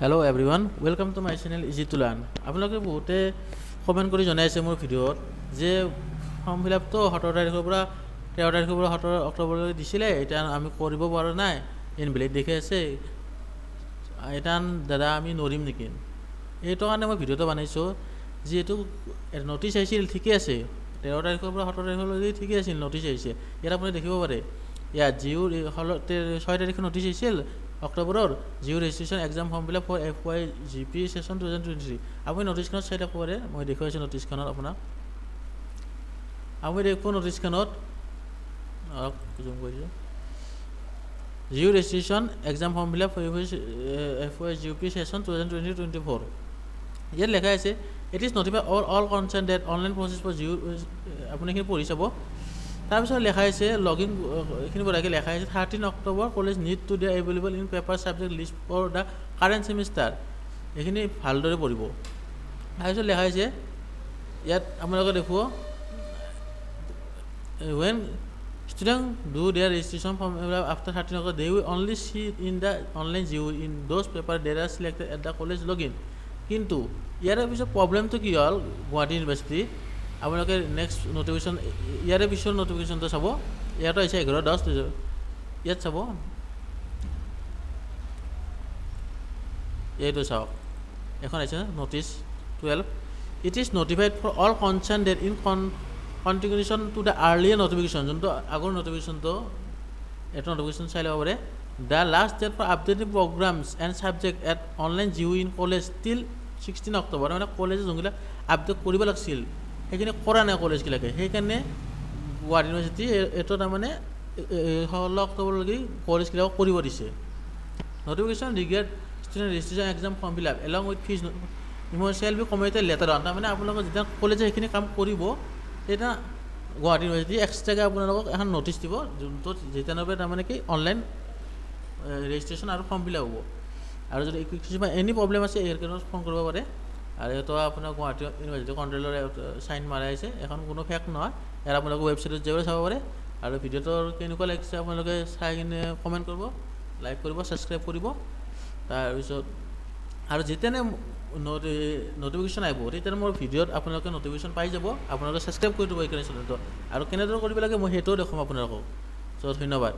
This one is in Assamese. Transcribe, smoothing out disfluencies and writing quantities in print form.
Hello everyone, welcome to my channel Easy to Learn. আপোনালোকে বহুতে কমেণ্ট কৰি জনাইছে মোৰ ভিডিঅ'ত যে ফৰ্ম ফিল আপটো 17 তাৰিখৰ পৰা, 13 তাৰিখৰ পৰা 17 অক্টোবৰলৈ দিছিলে, এতিয়া আমি কৰিব পৰা নাই, ইনভেলিড দেখাই আছে। এতিয়া দাদা, আমি নৰিম নেকি? এইটো কাৰণে মই ভিডিঅ'টো বনাইছোঁ। যিহেতু নটিচ আহিছিল, ঠিকে আছে, 13 তাৰিখৰ পৰা 17 তাৰিখলৈকে ঠিকে আছিল। নটিচ আহিছে, ইয়াত আপুনি দেখিব পাৰে। ইয়াত জিউ 6 তাৰিখে নটিচ আহিছিল অক্টোবৰৰ, GU registration exam form fill up for FYGP session 2023। আপুনি নটিচখনত চাই থাকিব পাৰে। মই দেখুৱাইছোঁ নটিচখনত আপোনাক। আপুনি দেখিব নটিচখনত, অলপ জুম কৰিছোঁ, GU registration exam form fill up for FYGP session 2023-24। ইয়াত লেখা আছে, "It is notify all concerned that online process for GU", আপুনি এইখিনি পঢ়ি চাব। তাৰপিছত লেখা আছে লগ ইন, এইখিনি পঢ়াকৈ লেখা আছে, 13 October college need to the available in paper subject list for the current semester। এইখিনি ভালদৰে পঢ়িব। তাৰপিছত লেখা আছে ইয়াত, আপোনালোকে দেখুৱ, when student do their registration form after 13 October, they will only see in the online GU in those paper that are selected at the college login। কিন্তু ইয়াৰে পিছত প্ৰব্লেমটো কি হ'ল? গুৱাহাটী ইউনিভাৰ্চিটি, আপোনালোকে নেক্সট নটিফিকেশ্যন, ইয়াৰে পিছৰ নটিফিকেশ্যনটো চাব। ইয়াতো আহিছে 11/10। ইয়াত চাব, এইটো চাওক, এখন আহিছে notice 12। "It is notified for all concerned that in continuation to the earlier notification", যোনটো আগৰ নটিফিকেশ্যনটো, এইটো নটিফিকেশ্যন চাই ল'ব পাৰে, "the last date for updating programmes and subject at online GU in college till 16 October"। মানে কলেজে যোনবিলাক আপডেট কৰিব লাগিছিল, সেইখিনি কৰা নাই কলেজবিলাকে। সেইকাৰণে গুৱাহাটী ইউনিভাৰ্চিটি এইটো তাৰমানে 16 অক্টোবৰলৈকে কলেজবিলাকক কৰিব দিছে। "Notification regard student registration, exam form fill up along with fees shall be communicated later on"। তাৰমানে আপোনালোকৰ যেতিয়া কলেজে সেইখিনি কাম কৰিব, তেতিয়া গুৱাহাটী ইউনিভাৰ্চিটি এক্সট্ৰাকৈ আপোনালোকক এখন ন'টিচ দিব, যোনটোত যেতিয়াৰ পৰা তাৰমানে কি অনলাইন ৰেজিষ্ট্ৰেশ্যন আৰু ফৰ্ম ফিল আপ হ'ব। আৰু যদি কিছুমান এনি প্ৰব্লেম আছে, এই ফোন কৰিব পাৰে। আৰু এইটো আপোনাৰ গুৱাহাটী ইউনিভাৰ্চিটি কণ্ট্ৰলৰ চাইন মাৰাই আছে। এখন কোনো ফেক নহয়। ইয়াৰ আপোনালোকে ৱেবছাইটত যাই চাব পাৰে। আৰু ভিডিঅ'টো কেনেকুৱা লাগিছে, আপোনালোকে চাই কিনে কমেণ্ট কৰিব, লাইক কৰিব, ছাবস্ক্ৰাইব কৰিব। তাৰপিছত আৰু যেতিয়ানে নটিফিকেশ্যন আহিব, তেতিয়া মোৰ ভিডিঅ'ত আপোনালোকে নটিফিকেশ্যন পাই যাব। আপোনালোকে ছাবস্ক্ৰাইব কৰি দিব এইকাৰণে চেনেলটো। আৰু কেনেদৰে কৰিব লাগে, মই সেইটোও দেখুৱাম আপোনালোকক। চ' ধন্যবাদ।